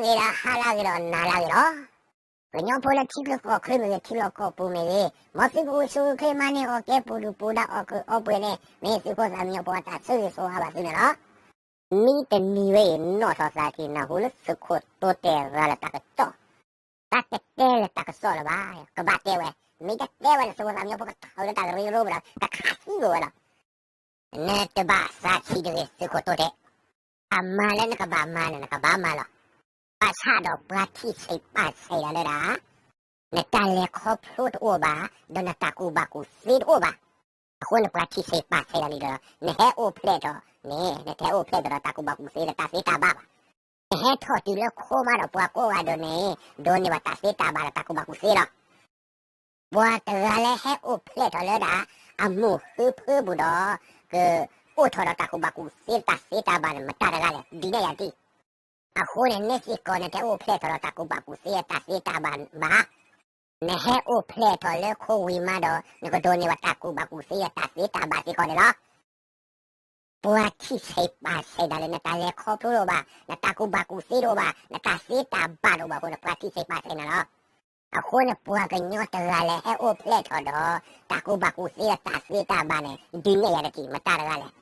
ဂ့ၤဒီးဟါလၢဂ့ၤဒီးနၤလၢဂ့ၤလီၤ. ကညီဖိလၢထံချၢကီၢ်ချၢမ့ၢ်ဂ့ၤ ထံလီၢ်ကီၢ်ပူၤမ့ၢ်ဂ့ၤ, မ်သုကအိၣ်ဆူၣ်အိၣ်ချ့မၤန့ၢ်အီၣ်ကဲ ပူၤဒုၣ်ပူၤဒါ အီၣ်ကုးအီပှဲၤန့ၣ် မ့ၢ်သုးခိၣ်သးမံညီဖိအတၢ်ဆၢဂ့ၤဆိဝါဘၣ်သုန့ၣ်လီၤ. မ့ၢ်တနံၤဝဲအံၤ နီၣ်ထီၣ်သးက့ၤ နၢ်ဟူလၢသုးခိၣ်တိတဲာ်ရၤလီၤတၢ်ကစီၣ်, တၢ်တတဲလၢတၢ်ကစီၣ်လၢၤဘၣ်, ကဘၣ်တဲဝဲ, မ့ၢ်တတဲဝဲန့ၣ် သုးခိၣ်သးမံညီဖိကထီၣ်လၢတၢ်ကရၢကရိပူၤဒီး ကခးသံကွံာ်ဝဲလီၤ. နတဘၣ်သးဆံးတဂ့ၤ သုးခိၣ်တိတဲာ်, တၢ်မၤလၢနကဘၣ်မၤန့ၣ် နကဘၣ်မၤလီၤ. ဘၣ်ဆၣ်ဒီးပှၤထံၣ်ဆံးပာ်ဆံးတၢ်လၢဒၣ် နတၢ်လဲၤခီဖျိတအိၣ်ဘၣ်, ဒီးနတၢ်ကူၣ်ဘၣ်ကူၣ်သ့တအိၣ်ဘၣ်. အဃိန့ၣ်ပှၤထံၣ်ဆံးပာ်ဆံးတၢ်လံဒီး နဟဲအိၣ်ဖျဲၣ်ထီၣ်န့ၣ် နတဟဲအိၣ်ဖျဲၣ်ထီၣ်ဒီးတၢ်ကူၣ်ဘၣ်ကူၣ်သ့ဒီးတၢ်သ့တၢ်ဘၣ်ဘၣ်. နဟဲထီၣ်တုၤလၢခိမးဒီးပှၤကိးဂၤဒဲးန့ၣ် ဒိးန့ၢ်ဘၣ်တၢ်သ့တၢ်ဘၣ်ဒီးတၢ်ကူၣ်ဘၣ်ကူၣ်သ့လီၤ. ပှၤတဂၤလၢဟဲအိၣ်ဖျဲၣ်ထီၣ်လၢဒၣ် အမိၢ်ဃုဖၢပူၤဒီး ကအိၣ်ထီၣ်ဒီးတၢ်ကူၣ်ဘၣ်ကူၣ်သ့တၢ်သ့တၢ်ဘၣ်န့ၣ် မတၤတဂၤလဲၣ် ဒုးနဲၣ်ယၤတံၢ်. အဃိန့ၣ် နဲစ့ၢ်ကီးနတဟဲအိၣ်ဖျဲၣ်ထီၣ်ဒီးတၢ်ကူၣ်ဘၣ်ကူၣ်သ့တၢ်သ့တၢ်ဘၣ်ဘၣ်. နဟဲအိၣ်ဖျဲၣ်ထီၣ်လၢခိဝံၤမးဒီး နကဒိးန့ၢ်ဘၣ်တၢ်ကူၣ်ဘၣ်ကူၣ်သ့တၢ်သ့တၢ်ဘၣ်စ့ၢ်ကီးန့ၣ်လီၤ. ပှၤထံၣ်ဆံးပာ်ဆံးတၢ်လၢနတၢ်လဲၤခီဖျိတအိၣ်ဘၣ်, နတၢ်ကူၣ်ဘၣ်ကူၣ်သ့တအိၣ်ဘၣ်, နတၢ်သ့တၢ်ဘၣ်တအိၣ်ဘၣ်အဃိန့ၣ် ပှၤထံၣ်ဆံးပာ်ဆံးနၤလီၤ. အဃိန့ၣ် ပှၤကညီတဂၤလၢဟဲအိၣ်ဖျဲၣ်ထီၣ်ဒီး တၢ်ကူၣ်ဘၣ်ကူၣ်သ့ဒီးတၢ်သ့တၢ်ဘၣ်န့ၣ် ဒုးနဲၣ်ယၤတံၢ် မတၤတဂၤလဲၣ်.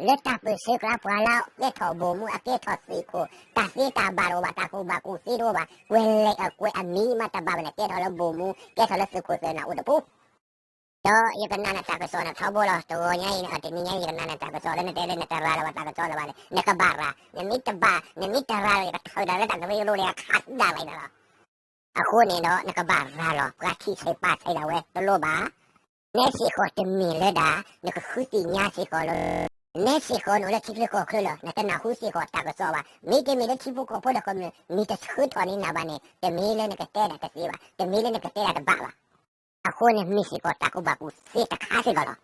လၢတၢ်ပၢၢ်ဆၢကျါ ပှၤလၢအကဲထီၣ်ဘိၣ်မူ အကဲထီၣ်သုးခိၣ် တၢ်သ့တၢ်ဘၣ်တအိၣ်ဘၣ် တၢ်ကူၣ်ဘၣ်ကူၣ်သ့တအိၣ်ဘၣ် ကွဲၤလဲၣ်အကွဲၤအမံၤမးတဘၣ်ဘၣ်န့ၣ် ကဲထီၣ်လၢဘိၣ်မူ ကဲထီၣ်လၢသုးခိၣ်သၢနၤအိၣ်တပူၤ ဒီးယကနၣ်နတၢ်ကစီၣ်န့ၣ်ထီဘိလီၤ. တဂီၤညါအံၤန့ၣ် တနံၤညါအံၤ ယကနၣ်နတၢ်ကစီၣ်လၢနတဲလၢနတရၤလီၤဘၣ်တၢ်ကစီၣ်လၢၤဘၣ်န့ၣ် နကဘၣ်ရၤ, နမ့ၢ်တဘၣ် နမ့ၢ်တရၤလီၤ ယကထီၣ်ဝဲဒၣ်လၢတၢ်ကရၢကရိန့ၣ် အခးသံဒၣ်ဝဲန့ၣ်လီၤ. အဃိန့ၣ်ဒီး နကဘၣ်ရၤလီၤ ပှၤထံၣ်ဆံးပာ်ဆံးဒၣ်ဝဲတလိၣ်ဘၣ်. နဲစ့ၢ်ကီးတမ့ၢ်လၢဒၣ် နကဃုသ့ၣ်ညါစ့ၢ်ကီးလၢ နဲစ့ၢ်ကီးနအိၣ်လၢထံချၢကီၢ်ချၢလီၤ နတနၢ်ဟူစ့ၢ်ကီးတၢ်ကစီၣ်ဘၣ်. မ့တမ့ၢ်လၢထံဖိကီၢ်ဖိဒီးကမျၢၢ် မ့ၢ်တဆှၢထီၣ်န့ၢ်နၤဘၣ်န့ၣ် တမ့ၢ်လၢနကတဲဒၣ်တသ့ဘၣ်, တမ့ၢ်လၢနကတဲဒၣ်တဘၣ်ဘၣ်. အဃိန့ၣ် မ့ၢ်စ့ၢ်ကီးတၢ်ကူၣ်ဘၣ်ကူၣ်သ့တခါစ့ၢ်ကီးလီၤ.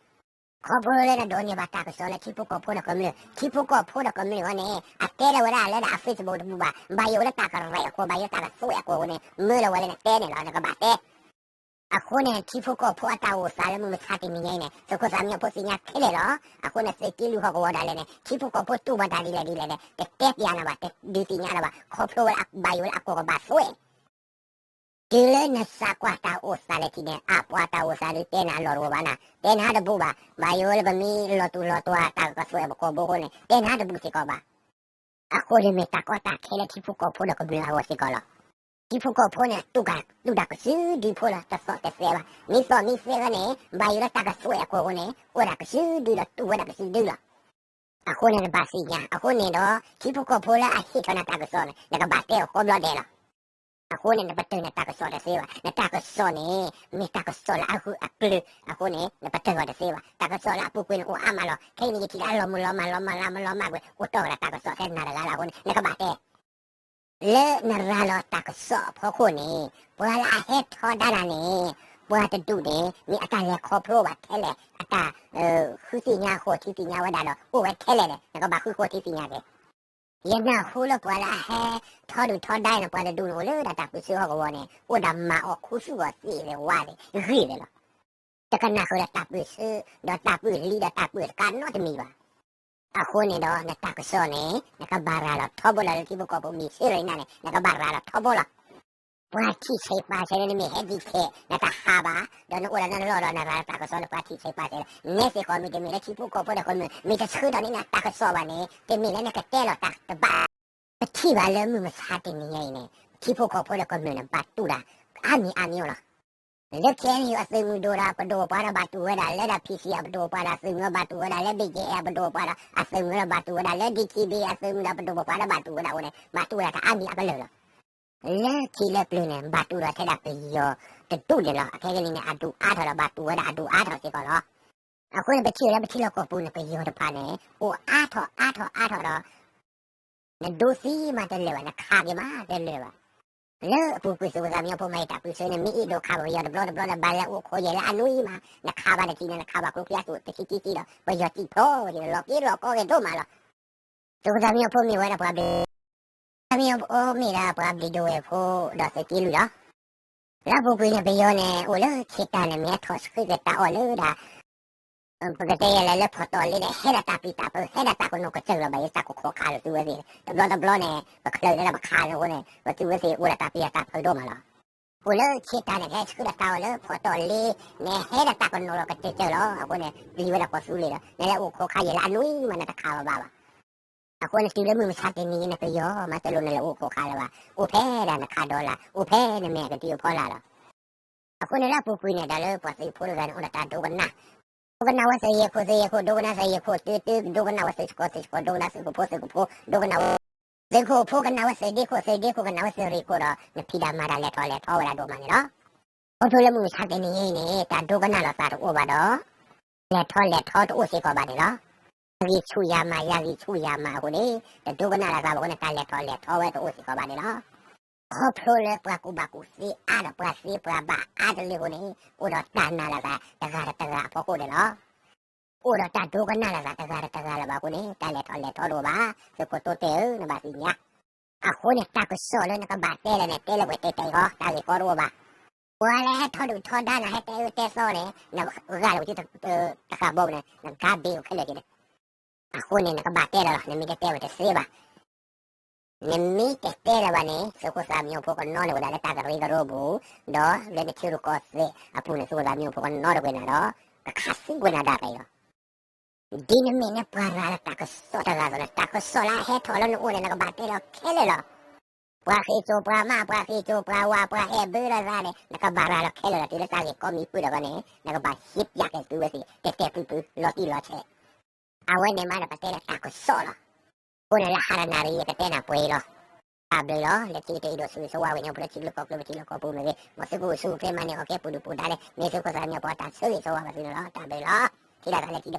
ခီဖျိလၢနဒိးန့ၢ်ဘၣ်တၢ်ကစီၣ်လၢထံဖိကီၢ်ဖိဒီးကမျၢၢ်, ထံဖိကီၢ်ဖိဒီးကမျၢၢ်အံၤန့ၣ် အတဲလီၤဝဲဒၣ်လၢဒၣ်အ Facebook တပူၤဘၣ်, ဘၣ်ယိၣ်လၢတၢ်ကရံၣ်အဃိ ဘၣ်ယိၣ်လၢတၢ်ကသွဲၣ်အဃိန့ၣ် မၢလီၤဝဲလၢနတဲန့ၣ်လီၤ နကဘၣ်တဲ အဃိန့ၣ် ထံဖိကီၢ်ဖိအတၢ်အိၣ်သးလၢမုၢ်မဆါတနံၤညါအံၤန့ၣ် သုးခိၣ်သးမံညီဖိသ့ၣ်ညါခဲလၢာ်လီၤ. အဃိန့ၣ် သုးက့လွံၢ်ဟီၣ်ကဝီၤဒၣ်လဲာ်န့ၣ် ထံဖိကီၢ်ဖိတူၢ်ဘၣ်တၢ်ဒ်လဲၣ်ဒ်လဲၣ်န့ၣ် တတဲပျးနၤဘၣ်, တဒုးသ့ၣ်ညါနၤဘၣ်, ခီဖျိဝဲလၢအဘၣ်ယိၣ်လၢအကီၢ်ကဘၣ်သွဲၣ် တုၤလၢနသးကွၢ်တၢ်အိၣ်သးလၢထံန့ၣ် အပှၤတၢ်အိၣ်သးဒုးတဲနၤအလီၢ်တအိၣ်ဘၣ်နၤ, တဲနၤတဘူးဘၣ်, ဘၣ်ယိၣ်လၢပမ့ၢ်လီၤတူာ်လီၤတွၤတၢ်ကသွဲၣ်ပကီၢ်ဘိအဃိန့ၣ် တဲနၤတဘူးစ့ၢ်ကီးဘၣ်. အဃိန့ၣ်မ့ၢ်တၢ်ကီတၢ်ခဲလၢထံဖိကီၢ်ဖိဒီးကမျၢၢ်အဂီၢ်စ့ၢ်ကီးလီၤ. ထံဖိကီၢ်ဖိန့ၣ် တူၢ်ကတူၢ်တၢ်ကစုဒုဖိလီၤ တသီၣ်တသဲဘၣ်. မ့ၢ်သီၣ်မ့ၢ်သဲဝဲန့ၣ် ဘၣ်ယိၣ်လၢတၢ်ကသွဲၣ်အကီၢ်အဃိန့ၣ် အိၣ်ဒၣ်ကစုဒုလီၤ တူၢ်ဝဲဒၣ်ကစုဒုလီၤ. အဃိန့ၣ်နဘၣ်သ့ၣ်ညါ, အဃိန့ၣ်ဒီး ထံဖိကီၢ်ဖိလၢအဟ့ၣ်ထီၣ်နၤတၢ်ကစီၣ်န့ၣ် နကဘၣ်တဲအီၤကိးဘျီဒဲးလီၤ. အဃိန့ၣ် နပတုာ်နတၢ်ကစီၣ်တသ့ဘၣ်. နတၢ်ကစီၣ်န့ၣ် မ့ၢ်တၢ်ကစီၣ်လၢအဂၢၢ်အကျၢၤအဃိန့ၣ် နပတုာ်အီၤတသ့ဘၣ်. တၢ်ကစီၣ်လၢအပူၤကွံာ်န့ၣ်အိၣ်အါမးလီၤ. ခဲအံၤန့ၣ် ယထံၣ်လၢအလီၤမုၢ်လီၤမၢ်လီၤမၢ်လၢမလီၤမၢ်ကွံာ် အိၣ်တီၢ်ဝဲဒၣ်တၢ်ကစီၣ်ထဲနၤတဂၤလီၤ. အဃိန့ၣ် နကဘၣ်တဲ လၢနရၤလီၤတၢ်ကစီၣ်အဖီခိၣ်န့ၣ် ပှၤလၢအဟဲထီဒါနၤန့ၣ် ပှၤတဒူၣ်န့ၣ် မ့ၢ်အတၢ်လဲၤခီဖျိဘၣ်ထဲလဲၣ်, အတၢ်ဃုသ့ၣ်ညါဃိထံသ့ၣ်ညါဝဲဒၣ်ဒီး အိၣ်ဝဲထဲလဲၣ်န့ၣ် နကဘၣ်ဃုဃိထံသ့ၣ်ညါက့ၤ. ယနၢ်ဟူလၢပှၤလၢအဟဲထီဒုၣ်ထီဒါန့ၣ် ပှၤတဒူၣ်န့ၣ်အိၣ်လၢဒၣ်တၢ်ပၢၢ်ဆၢဟီၣ်ကဝီၤန့ၣ် အိၣ်ဒၣ်မၤအီၣ်ခူသူၣ်အီၤသ့ၣ်သ့ၣ်ဝါသ့ၣ်ဂ့ၤသ့ၣ်လီၤ. တကနၣ်ဃုာ်ဒီးတၢ်ပၢၢ်ဆၢ ဒီးတၢ်ပၢၢ်လံဒီးတၢ်ပၢၢ်တကးနီတမံၤဘၣ်. အဃိန့ၣ်ဒီး နတၢ်ကစီၣ်န့ၣ် နကဘၣ်ရၤလီၤထီဘိလီၤ လၢထံဖိကီၢ်ဖိမ့ၢ်ဆၢထၢၣ်န့ၣ်န့ၣ် နကဘၣ်ရၤလီၤထီဘိလီၤ. ပှၤထံၣ်ဆံးပာ်ဆံးန့ၣ် နမ့ၢ်ဟဲဒံးခဲ နတဟးဘၣ်, ဒီးနအိၣ်ဒီးနလီၢ်ဒီးနရၤလီၤတၢ်ကစီၣ်န့ၣ် ပှၤထံၣ်ဆံးပာ်ဆံးလီၤ. နဲစ့ၢ်ကီးမ့တမ့ၢ်လၢထံဖိကီၢ်ဖိဒီးကမျၢၢ် မ့ၢ်တဆှၢထီၣ်န့ၢ်နၤတၢ်ကစီၣ်ဘၣ်န့ၣ် တမ့ၢ်လၢနကတဲလီၤတၢ်တဘၣ် ပထံၣ်ဘၣ်လၢမုၢ်မဆါတနံၤညါအံၤန့ၣ် ထံဖိကီၢ်ဖိဒီးကမျၢၢ်န့ၣ် ဘၣ်တူၢ်တၢ် အါမံၤအါမံၤလီၤ. လၢ K N U အသုးမုၢ်ဒိၣ်ဒီးပဒိၣ်ပှၤဒီးဘၣ်တူၢ်ဝဲဒၣ်, လၢဒၣ် P C အပဒိၣ်ပှၤဒီးသုးမုၢ်ဘၣ်တူၢ်ဝဲဒၣ်, လၢ B G F အပဒိၣ်ပှၤဒီးအသုးမုၢ်ဒီးဘၣ်တူၢ်ဝဲဒၣ်, လၢ D K B A အသုးမုၢ်ဒီးပဒိၣ်ပပှၤဒီးဘၣ်တူၢ်ဝဲဒၣ်အဃိန့ၣ် ဘၣ်တူၢ်ဝဲဒၣ်တၢ်အါမံၤအါကလၢာ်လီၤ. လၢခံလၢပျၢၤန့ၣ် ဘၣ်တူၢ်ဒီးထဲဒၣ်ပယီၤတဒူၣ်န့ၣ်လီၤ. အခဲကနံၣ်န့ၣ် အဒူၣ်အါထီၣ်ဒီးဘၣ်တူၢ်ဝဲဒၣ်အဒူၣ်အါထီၣ်စ့ၢ်ကီးလီၤ. အဃိန့ၣ် ပထံၣ်လၢပထံလီၢ်ကီၢ်ပူၤန့ၣ် ပယီၤတဖၣ်န့ၣ် အိၣ်အါထီၣ်အါထီၣ်အါထီၣ်ဒီး နဒိသံမးတလၢာ်ဘၣ်, နခးက့ၤမးတလၢာ်ဘၣ်. လၢအပူၤကွံာ်သုးခိၣ်သးမံညီဖိမၤအံၤတၢ်ပၢၢ်ဆၢန့ၣ် မ့ၢ်အဲၣ်ဒိးခးပယီၤတဘျီတဘျီဒီး ဘၣ်လဲၤအိၣ်ခိးယဲၢ်လၢအနွံမး, နခးဘၣ်တထံၣ်န့ၣ် နခးဘၣ်ကျိချံအစိၣ်တဆံခံဆံဒီး ပယီၤစံၣ်ဖျိက့ၤလီၤက့ၤလီၤကီက့ၤဒိၣ်မးလီၤ. သုးခိၣ်သးမံညီဖိမ့ၢ်ဝဲဒၣ်ပှၤဘျံး, သးမံညီဖိမ့ၢ်ဒၣ်ပှၤဘျံးဒဝဲၢ်ဖိဒီးသုးက့လွံၢ်လီၤ. လၢအပူၤကွံာ်န့ၣ် ပယီၤန့ၣ် အိၣ်လၢခံတၢ်န့ၣ် မ့ၢ်ဟဲထီၣ်ဆှၢက့ၤတၢ်အီၣ်လၢဒၣ် ပကတဲယဲလဲၣ်လၢဖီတီၣ်လ့န့ၣ် ဟဲဒၣ်တၢ်ပျံၤတၢ်ဖုး ဟဲဒၣ်တၢ်ကနိးကစၢၢ်လီၤဘၣ် ယတၢ်ကခိးခးလၢသုဝဲသ့ၣ် တဘျီတဘျီန့ၣ် ပချုးန့ၣ်လၢပခးန့ၣ်အဃိန့ၣ် ပသုဝဲသ့ၣ်အိၣ်ဒီးတၢ်ပျံၤတၢ်ဖုးဒိၣ်မးလီၤ. အိၣ်လၢဆ့တၢ်န့ၣ် ဟဲဆှၢဒီးတၢ်အီၤလၢဖီတီၣ်လ့န့ၣ် ဟဲဒၣ်တၢ်ကနိးလီၤကစၢၢ်ကစၢၢ်လီၤ. အဃိန့ၣ် ပျံၤဝဲဒၣ်ကီၢ်သူလ့ၤဒီး နလဲၤအိၣ်ခိးခးယဲလၢအနွံမး နတခးဘၣ်ဘၣ်ဘၣ်. အဃိန့ၣ်တုၤလၢမုၢ်မဆါတနံၤအံၤ နကယီၤမး တလိၣ်နလဲၤအိၣ်ခိးခးလၢၤဘၣ်. အိၣ်ဖဲဒၣ်နခးဒီလၢ် အိၣ်ဖဲနမဲာ်ကဒံအဖီလာ်လီၤ. အဃိန့ၣ်လၢအပူၤကွံာ်န့ၣ် တၢ်လၢပှၤသုးဖိတဂၤန့ၣ် အိၣ်ဒီးတၢ်ဒိကနၣ်, ဒိကနၣ်ဝဲသုးရ့ၣ်ခိၣ် သုးရ့ၣ်ခိၣ် ဒိကနၣ်သုးရ့ၣ်ခိၣ် သုးသုး ဒိကနၣ်ဝဲသုးစကီၤ သုးစကီၤ ဒိကနၣ်သုးခိၣ်ဖိ သုးခိၣ်ဖိ ဒိကနၣ်ဝဲ သုးခိၣ်ဖိကနၣ်ဝဲသုးဒ့ခိၣ် သုးဒ့ခိၣ်ကနၣ်ဝဲသုးရ့ၣ်ခိၣ်ဒီး နဖံးတၢ်မၤတၢ်လဲၤထီၣ်လဲၤထီဝဲဒၣ်ဒိၣ်မးန့ၣ်လီၤ. ခီဖျိလၢမုၢ်မဆါတနံၤအံၤန့ၣ် တၢ်ဒိကနၣ်လိာ်သးတအိၣ်ဘၣ်ဒီး လဲၤထီၣ်လဲၤထီတအိၣ်စ့ၢ်ကီးဘၣ်န့ၣ်လီၤ. နဂံၢ်ဆူၣ်ယၤမး ယၤဂံၢ်ဆူၣ်ယၤမးအဃိန့ၣ် တဒိကနၣ်လိာ်သးဘၣ်အဃိန့ၣ် တၢ်လဲၤထီၣ်လဲၤထီဝဲတအိၣ်စ့ၢ်ကီးဘၣ်န့ၣ်လီၤ. ခီဖျိလၢပှၤကူၣ်ဘၣ်ကူၣ်သ့အါဒီးပှၤသ့ပှၤဘၣ်အါတလၢအဃိန့ၣ် အိၣ်ဒီးတၢ်နာ်လိာ်သးတဂၤဒီးတဂၤအဖီခိၣ်န့ၣ်လီၤ. အိၣ်ဒီးတၢ်ဒိကနၣ်လိာ်သးတဂၤဒီးတဂၤလၢၤဘၣ်အဃိန့ၣ် တၢ်လဲၤထီၣ်လဲၤထီတအိၣ်ဘၣ်. သုးခိၣ်တိတဲဧၢ နဘၣ်သ့ၣ်ညါ. အဃိန့ၣ် တၢ်ကစီၣ်လၢနကဘၣ်တဲလၢၤန့ၣ် တဲလၢပှဲၤတဲတဲအံၤဃီ တၢ်ဂ့ၢ်ကီတအိၣ်ဘၣ်. ပှၤလၢဟဲထီဒုၣ်ထီဒါနၤ ဟဲတဲအၢတဲသီန့ၣ် နဂၤလၢဝဲတဂၤဘိန့ၣ် နဂၤဘ့ၣ်အိၣ်ခဲလၢာ်က့ၤန့ၣ်. အဃိန့ၣ် နကဘၣ်တဲလၢၤလီၤ နမ့ၢ်တတဲဝဲတသ့ဘၣ်. နမ့ၢ်တတဲလၢၤဘၣ်န့ၣ် သုးခိၣ်သးမံဖိကနီန့ၢ်ဝဲဒၣ်လၢတၢ်ကရၢကရိပူၤ, ဒီးလၢနထံရူၢ်ကီၢ်သဲးအပူၤန့ၣ် သုးခိၣ်သးမံဖိကနီတကွဲးနၤဒီး ကခးသံကွဲးနၤဒၣ်တၢ်အံၤလီၤ. ဒ်နမ့ၢ်န့ၣ်ပှၤရၤလၢတၢ်ကစီၣ်တဂၤအသိးန့ၣ် တၢ်ကစီၣ်လၢအဟဲထီၣ်လၢနအိၣ်န့ၣ် နကဘၣ်တဲလၢၤခဲလၢာ်လီၤ. ပှၤဃ့ၢ်စိာ်ပှၤမး ပှၤဃ့ၢ်စိာ်ပှၤဝၤ ပှၤအဲၣ်ဘၢလိာ်သးန့ၣ် နကဘၣ်ရၤလီၤခဲလၢာ်လီၤ. တုၤလၢတၢ်ဂ့ၢ်ကီမံၤဖုဒီးဂီၢ်န့ၣ် နကဘၣ်ဟ့ၣ်ပျးက့ၤသုဝဲသ့ၣ် တဲတဲပုၢ်ပုၢ် လီၤတံၢ်လီၤဆဲး. အဝဲန့ၣ်မးဒီးပတဲလၢတၢ်ကစီၣ်လီၤ. အဃိန့ၣ်လၢဟါတနၣ်ရံၣ် ယကတဲနၤပှဲၤအံၤလီၤ. တၢ်ဘျုးလီၤ. လၢခံကတၢၢ်အံၤဒီး ဆၢဂ့ၤဆၢဝါဝဲန့ၣ် ပလၢထံလၢကီၢ်ကျိ ပထံလၢကီၢ်ပူၤမ့ၢ်ဂ့ၤ မ်သုကအိၣ်ဆူၣ်အိၣ်ချ့မၤန့ၢ်အီၣ်ကဲပူၤဒုၣ်ပူၤဒါလၢ မ့ၢ်သုးခိၣ်သးမံဖိတၢ်ဆၢဂ့ၤဆၢဝါဘၣ်သုန့ၣ်လီၤ. တၢ်ဘျုးလီၤ. ထံၣ်လိာ်သးလၢခံတဘျီ